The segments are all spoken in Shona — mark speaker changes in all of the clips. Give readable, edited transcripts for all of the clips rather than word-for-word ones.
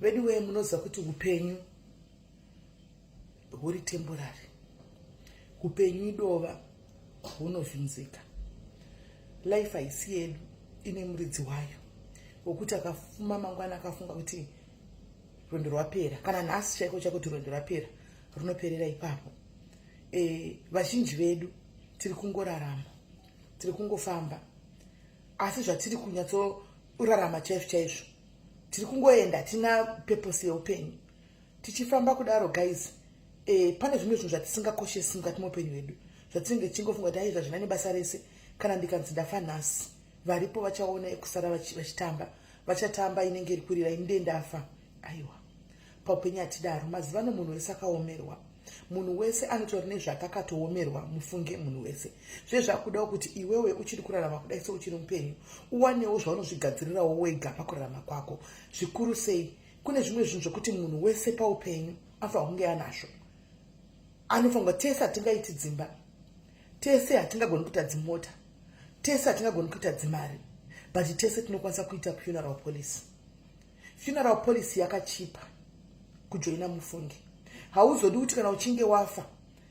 Speaker 1: Veduwee, munoziva kuti upenyu huri temporary. Upenyu idova, hunovhinzika. Life haisi yedu, ine muridzi wayo wokuti akafuma mangwana akafunga kuti rwendo rwapera, kana nhasi chaiko chakuti rwendo rwapera, runoperera ipapo. Vazhinji vedu tiri kungorarama, tiri kungofamba, asi zvatiri kunyatsorarama chaizvo chaizvo, tiri kungoenda, tina purpose yeupenyu. Tichifamba kudaro, guys, pane zvimwe zvinhu zvatisingakoshesi mukati meupenyu hwedu, zvatinenge tichingofunga kuti aizva zvina nebasa rese. Kana ndikanzi ndafa nhasi, varipo vachaona ekusara vachitamba, vachatamba inenge iri kurira, inde ndafa. Aiwa, paupenyu hatidaro. Mazuva ano munhu wese akaomerwa, munhu wese anotori nezvaakakatoomerwa. Mufunge, munhu wese zve zvakudawo kuti iwewe uchiri kurarama kudai seuchiri mupenyu, uwanewo zvaunozvigadzirirawo wega pakurarama kwako. Zvikuru sei kune zvimwe zvinhu zvokuti munhu wese paupenyu anofanira kunge anazvo. Anofanirwa, tese hatingaiti dzimba, tese hatingagoni kuita dzimota, tese hatingagoni kuita dzimari, but tese tinokwanisa kuita funeral policy. Funeral policy yakachipa kujoina, mufunge. Hauzodi kuti kana uchinge wafa,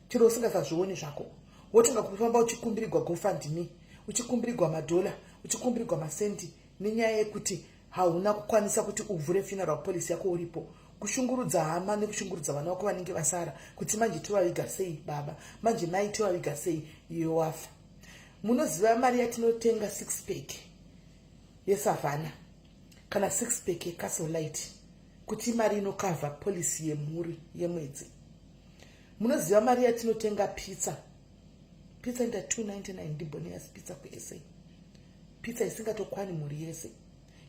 Speaker 1: chero usingasazvioni zvako, wotonga kufamba uchikumbirigwa GoFundMe, uchikumbirigwa madhola, uchikumbirigwa masendi, nenyaya yekuti hauna kukwanisa kuti uvhure funeral policy yako uripo. Kushungurudza hama nekushungurudza vana vako vanenge vasara kuti manje tovaviga sei baba, manje mai tovaviga sei, iwe wafa. Munoziva mari yatinotenga six pack yeSavanna kana six pack yeCastle Lite kuti mari inokavha policy yemhuri yemwedzi? Munoziva mari yatinotenga pizza? Pizza inoita 299, Debonairs Pizza kuSA. Pizza isingatokwani mhuri yese,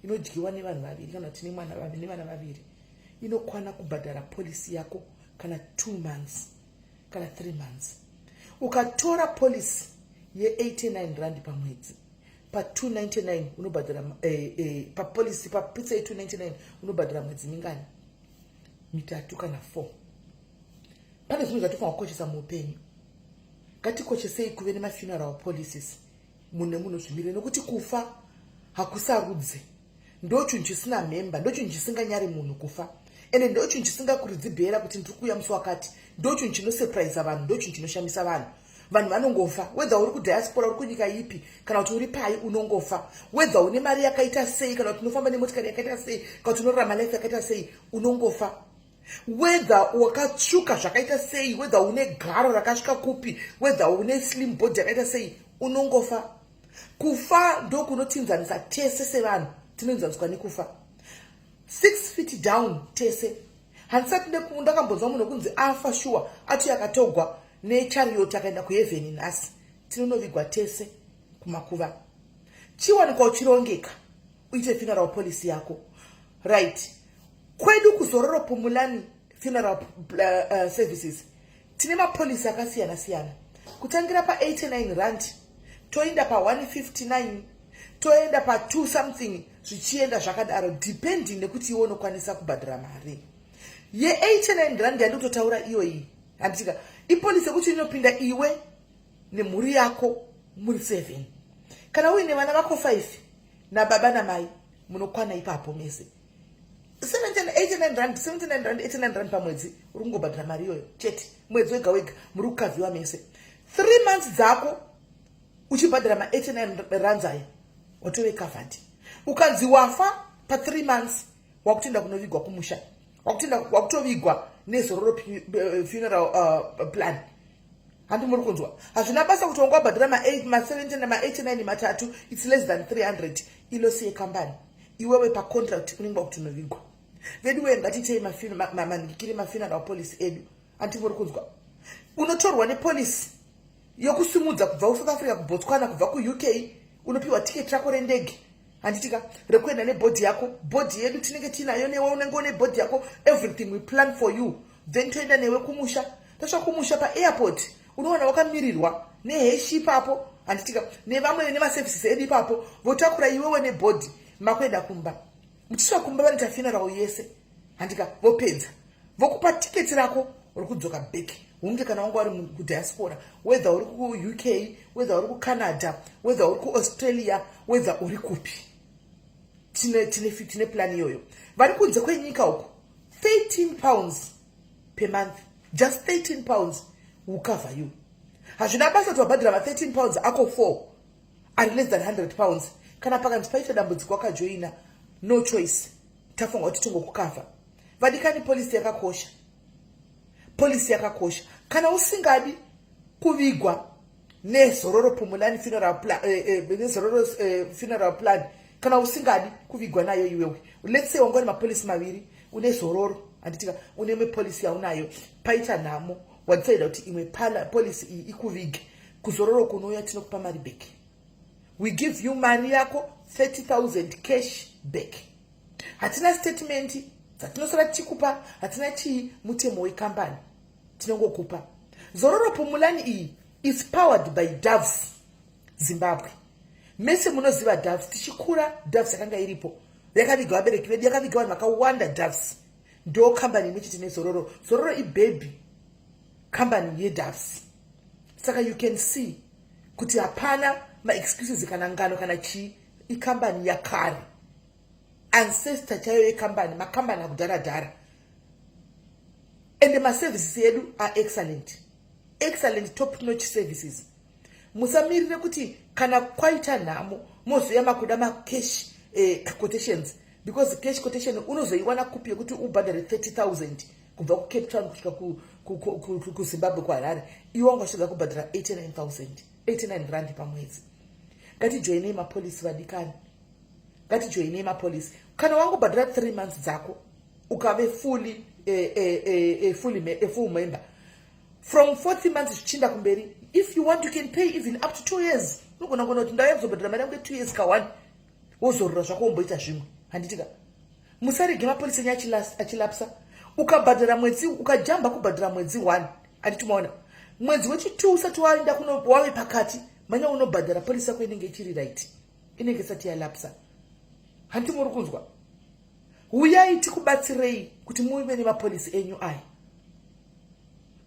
Speaker 1: inodyiwa nevanhu vaviri kana kuti nevana vaviri, inokwana kubhadhara policy yako kana 2 months kana 3 months. Ukatora policy ye89 rand pamwedzi, pa299 unobhadhara papolicy, papizza ye299 unobhadhara mwedzi mingani? Mitatu kana 4. Pane zvimwe zvatofanira kukoshesa muupenyu. Ngatikoshesei kuve nemafuneral policies mune munozvimirire, nokuti kufa hakusarudze. Ndo chinhu chisina mhemba, ndo chinhu chisinganyari munhu kufa, ende ndo chinhu chisingakuridzi bhera kuti ndiri kuuya musi wakati. Ndo chinhu chinosurprisa vanhu, ndo chinhu chinoshamisa vanhu. Vanhu vanongofa, whether uri kudiaspora, uri kunyika ipi, kana kuti uri pai, unongofa. Whether une mari yakaita sei, kana kuti unofamba nemotikari yakaita sei, kana kuti unorarama life yakaita sei, unongofa. Whether wakatsvuka zvakaita sei, whether une garo rakasvika kupi, whether une slim body yakaita sei, unongofa. Kufa ndokunotinzanisa tese sevanhu, tinoenzaniswa nekufa. 6 feet down tese. Handisati ndakambonzwa munhu kunzi afa shuwa ati akatogwa nechariot akaenda kuheaven. Nhasi tinonovigwa tese kumakuva. Chiwanikwa uchirongeka, uite funeral policy yako, right? Kwedu kuZororo Pumulani Funeral Services tine mapolicy akasiyana siyana, kutangira pa89 rand, toenda pa159, toenda pa2 something, zvichienda zvakadaro, depending nekuti iwe unokwanisa kubhadhara mari. Ye89 rand yandikutotaura iyoyi, handitika, ipolicy yekuti inopinda iwe nemhuri yako muri 7. Kana uine vana vako 5 nababa namai, munokwana ipapo mese. 89 rand, 79 rand, 89 rand pamwedzi, uri kungobhadhara mari iyoyo chete mwedzi wega wega, muri kukavhiwa mese. 3 months dzako uchibhadhara ma89 rands aya, watove covered. Ukanzi wafa pa3 months, wakutoenda kunovigwa kumusha, wakutoenda wakutovigwa neZororo Funeral Plan. Handi muri kunzwa? Hazvina basa kuti wanga wabhadhara ma17, ma89 matatu, it's less than 300 iloss yekambani. Iwewe pacontract unenge wakutonovigwa. Veduwe, ngatiitei manikiri mafuneral policy edu. Handi muri kunzwa? Unotorwa nepolicy yokusimudza kubva kuSouth Africa, kuBotswana, kubva kuUK, unopiwa tiketi rako rendege, handitika, rekuenda nebody yako. Body yedu tinenge tiinayo, newe unenge une body yako. Everything we plan for you, then toenda newe kumusha. Tasvika kumusha, paairport unowana wakamirirwa nehearse ipapo, handitika, nevamwe nemaservices edu ipapo, votakura iwewe nebody, makuenda kumba. Muchisvika kumba, vanoita funeral yese, handika, vopedza, vokupa tiketi rako rokudzoka back. Hunge kana wanga uri kudiaspora, whether uri kuUK, whether uri kuCanada, whether uri kuAustralia, whether uri kupi, tine plan iyoyo. Vari kunze kwenyika uko. £13 per month, just £13 will cover you. Hazvina basa kuti wabhadhira ma13 pounds ako 4 ari less than £100. Kana pakanzi paita dambudziko, wakajoina, no choice, tafunga kuti tingokukavha. Vadikani, policy yakakosha, policy yakakosha. Kana usingadi kuvigwa neZororo Pumulani funeral plan, neZororo funeral plan, kana usingadi kuvigwa nayo iwewe, let's say wanga une mapolicy maviri, une Zororo, handitika? Une imwe policy yaunayo. Paita nhamo, wadecida kuti imwe policy iyi ikuvige. KuZororo kunouya, tinokupa mari back. We give you mari yako, 30 000 cash back. Hatina statement dzatinosara tichikupa, hatina chii, mutemo wekambani tinongokupa. Zororo Pumulani iyi is powered by Doves Zimbabwe. Mese munoziva Doves. Tichikura, Doves yakanga iripo, yakaviga vabereki vedu, yakaviga vanhu vakawanda. Doves ndo kambani imwe chete neZororo. Zororo ibaby kambani yeDoves. Saka you can see kuti hapana maexcuses kana ngano kana chii. Ikambani yakare, ancestor chaiyo yekambani, makambani akudhara dhara. Ende maservices edu are excellent, excellent, top notch services. Musamirire kuti kana kwaita nhamo mozoya makuda macash quotations, because cash quotation unozoiwana kupi yekuti ubhadhare 30 000 kubva kuCape Town kusvika kuZimbabwe, kuHarare, iwe wanga uchida kubhadhara 89 000, 89 rand pamwedzi? Ngatijoinei mapolicy, vadikani, ngatijoinei mapolicy. Kana wangobhadhara 3 months dzako, ukave fully fully a full member, from 40 months zvichiinda kumberi, if you want, you can pay even up to 2 years. Unogona kuona kuti ndauya kuzobhadhara mari yangu ye2 years ka1, wozorora zvako, womboita zvimwe, handitika? Musarege mapolicy enyu achilapsa. Ukabhadhara mwedzi, ukajamba kubhadhara mwedzi 1, handiti maona mwedzi wechi2 usati waenda, wave pakati, manya unobhadhara, policy yako inenge ichiri right, inenge isati yalapsa. Handiti muri kunzwa? Uyai tikubatsirei kuti muve nemapolicy enyu aya.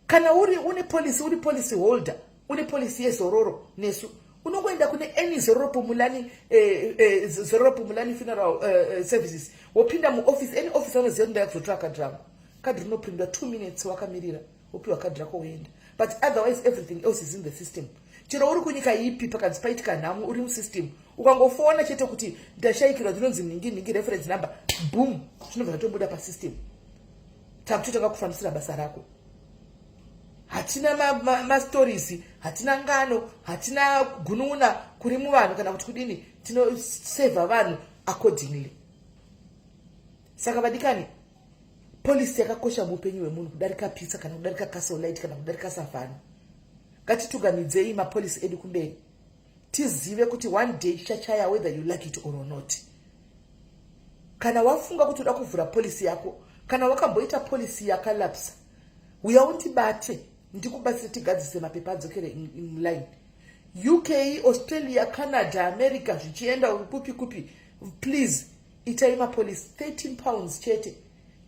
Speaker 1: Kana uri une policy, uri policy holder, une policy yeZororo nesu, unongoenda kune any Zororo Pumulani, Zororo Pumulani Funeral Services, wopinda muoffice, any office anoziva kuti ndaya kuzotora kadhi rangu. Kadhi rinoprintwa, 2 minutes wakamirira, wopiwa kadhi rako, woenda. But otherwise everything else is in the system. Chero uri kunyika ipi, pakanzi paitika nhamo, uri musystem. Ukangofona chete kuti ndashayikirwa, ndinonzi nhingi nhingi, reference number, boom, zvinobva zvatobuda pasystem. Takutotanga kufambisira basa rako. Hatina mastories, hatina ngano, hatina gununa kuri muvanhu kana kuti kudini. Tinosevha vanhu accordingly. Saka vadikani, policy yakakosha muupenyu hwemunhu kudarika pizza, kana kudarika Castle Lite, kana kudarika Savanna. Ngatituganidzei mapolicy edu kumberi, tizive kuti one day chichachaya, whether you like it or not. Kana wafunga kuti uda kuvhura policy yako, kana wakamboita policy yakalapsa, uya undibate, ndikubatsire tigadzise mapepa adzokere in line. UK, Australia, Canada, America, zvichienda kupi kupi, please itai mapolicy. £13 chete.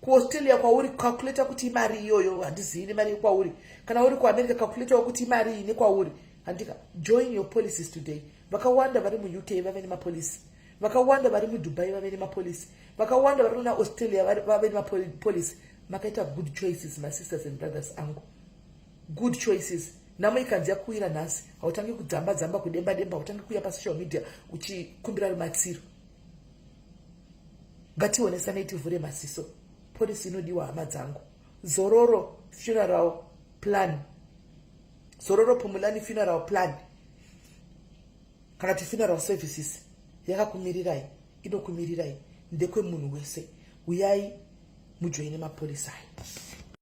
Speaker 1: KuAustralia kwauri, calculata kuti imari iyoyo, handizivi nemari kwauri. Kana uri kuAmerica, calculatawo kuti imari ine kwauri, handika? Join your policies today. Vakawanda vari muUK vave nemapolicy, vakawanda vari muDubai vave nemapolicy, vakawanda vari kuna Australia vave nemapolicy. Makaita good choices, masisters and brothers angu, good choices. Nhamo ikanzi yakuwira nhasi, hautangi kudzamba dzamba, kudemba demba, hautangi kuuya pasocial media uchikumbira rubatsiro. Ngationesanei, tivhure masiso. Policy inodiwa, hama dzangu. Zororo Funeral Plan, Zororo Pumulani Funeral Plan kana kuti Funeral Services yakakumirirai, inokumirirai. Ndekwemunhu wese. Uyai mujoine mapolicy aya.